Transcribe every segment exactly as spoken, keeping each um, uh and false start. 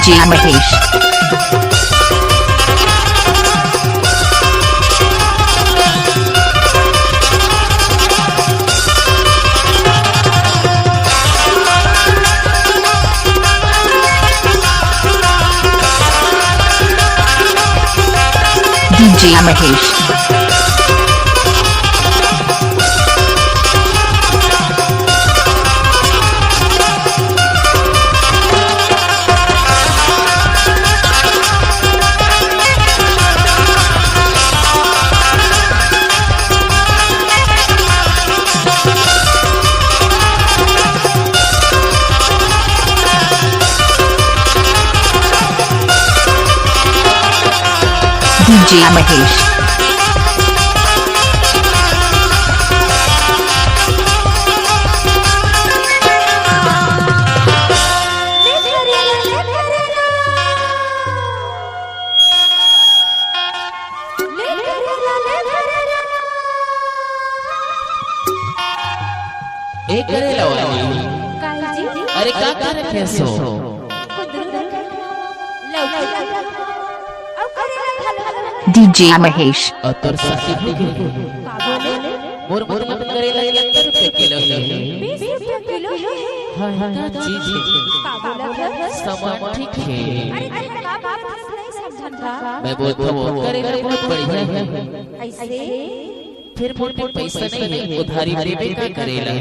DJ Mahesh. DJ Mahesh. DJ Mahesh. ए करे लवानी। काहे जी? अरे का करे खेसो? कुंदरू रखे। लौकी रखे। अउ करे रखे। DJ Mahesh. अउ तोर साथी भी है। का बोले? मोर मोर मन करे लगे सत्तर रुपये किलो है। बीस रुपये किलो है। हाँ, हाँ, का चीज है? का बोला था? सामान ठीक है। अरे, अरे, का बात है, नहीं समझन था। मैं बोलता हूँ, करेला बहुत बढ़िया है। ऐसे? फिर मोर पे पैसा नहीं है, उधारी देबे का करेला?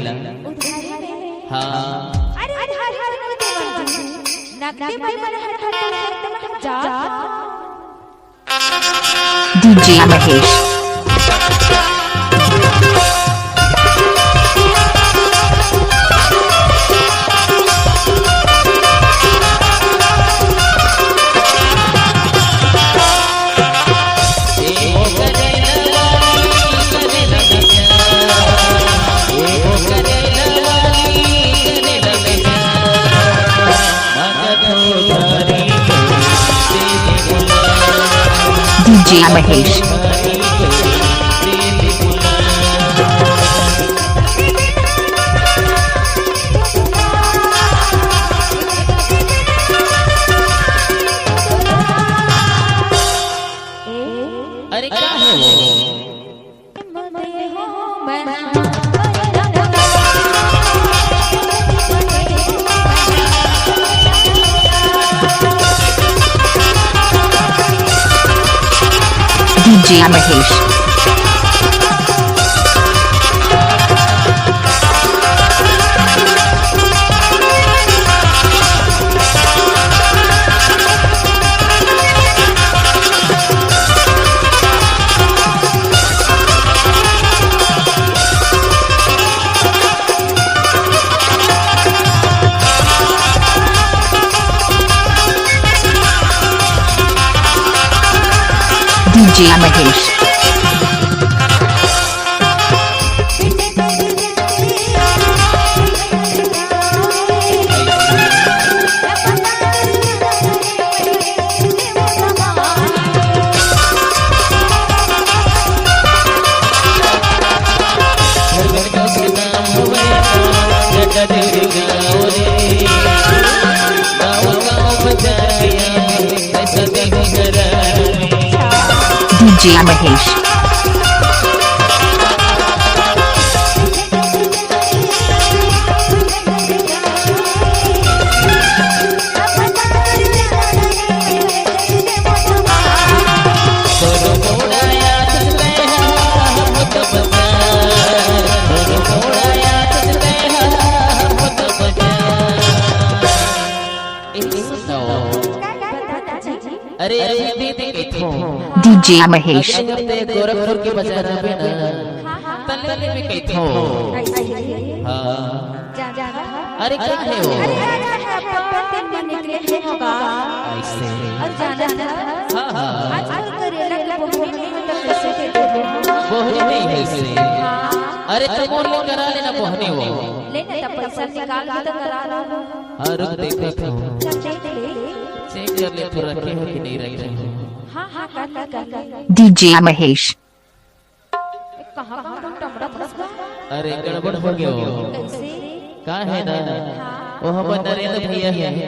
उधारी में? हाँ। अरे, उधारी में नहीं देबे। नकदी में मन हट हट हट हट जा। DJ Mahesh. DJ Mahesh. अरे का है वो? DJ Mahesh. DJ Mahesh. DJ Mahesh. अरे, अरे, दे, दे, दे, दे। DJ Mahesh. अरे, ते गोरखपुर के बजा जाबे ना, त ले लेबे कहिथों। हाँ। अरे, का हे वो? अरे, का हे, पत्ता तेल में निकले हे का? ऐसे। अउ जाना था? हाँ, हाँ। आजकल करेला के बोहनी नहीं हे, त कैसे दे देबो? बोहनी नहीं हे से। हाँ। अरे, त मोर ले करा लेना बोहनी वो। ले ना, त पैसा निकाल के त करा लो। हाँ, रुक, देखत हों। चल, देख ले। चेक कर ले, तू रखे हो कि नहीं रखे हो। हाँ, हाँ, कर ले, कर ले। DJ Mahesh. ए, कहाँ, कहाँ तो टमड़ा फंस गया? अरे, गड़बड़ हो गया वो। कैसे? का हे ना? हाँ। वो हमर नरेंद्र भैया हे।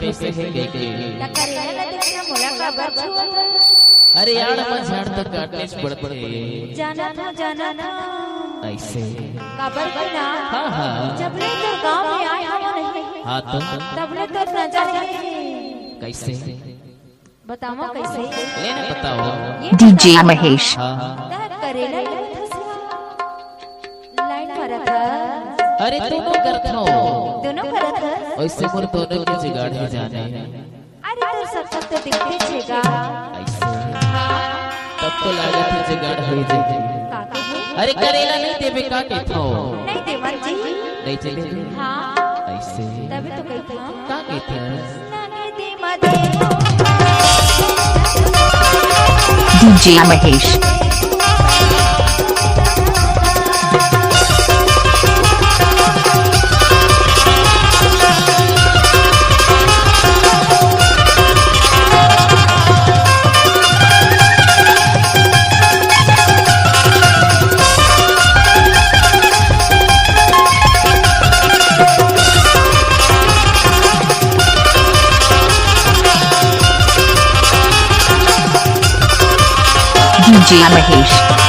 कइसे हे कहिके। त करेला ला देखना मोला काबर छुअत हस? अरे यार, मन झाड़ तक काटनेच पड़थे। जानत हंव, जानत हंव। अइसे। काबर कि ना, हाँ, हाँ। जब ले तोर गांव में आए हंव नहीं, हाँ तो? तब ले तोर नजर हे। कइसे? बतावा कइसे? ले ना बतावा। ये DJ बतावा। महेश। हाँ। तैं करेला line मारत हस। अरे, दोनों करत हंव। दोनों करत हस? अइसे मोर दोनों के जुगाड़ हे जाने। अरे, तोर सकल तो दिखथे छेगा। अइसे। हाँ। तब तो लागत हे जुगाड़ होई जाही। का कहे? अरे, करेला नइ देबे का कहिथंव? नइ देवन जी। नइ चले। हाँ। अइसे। तभे तो कहिथंव। का कहिथंव? DJ Mahesh. DJ Mahesh.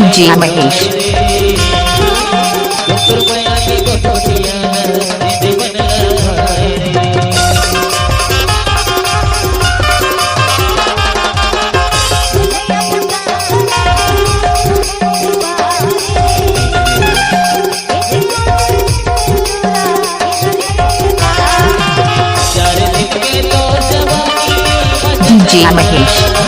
DJ Mahesh. DJ Mahesh.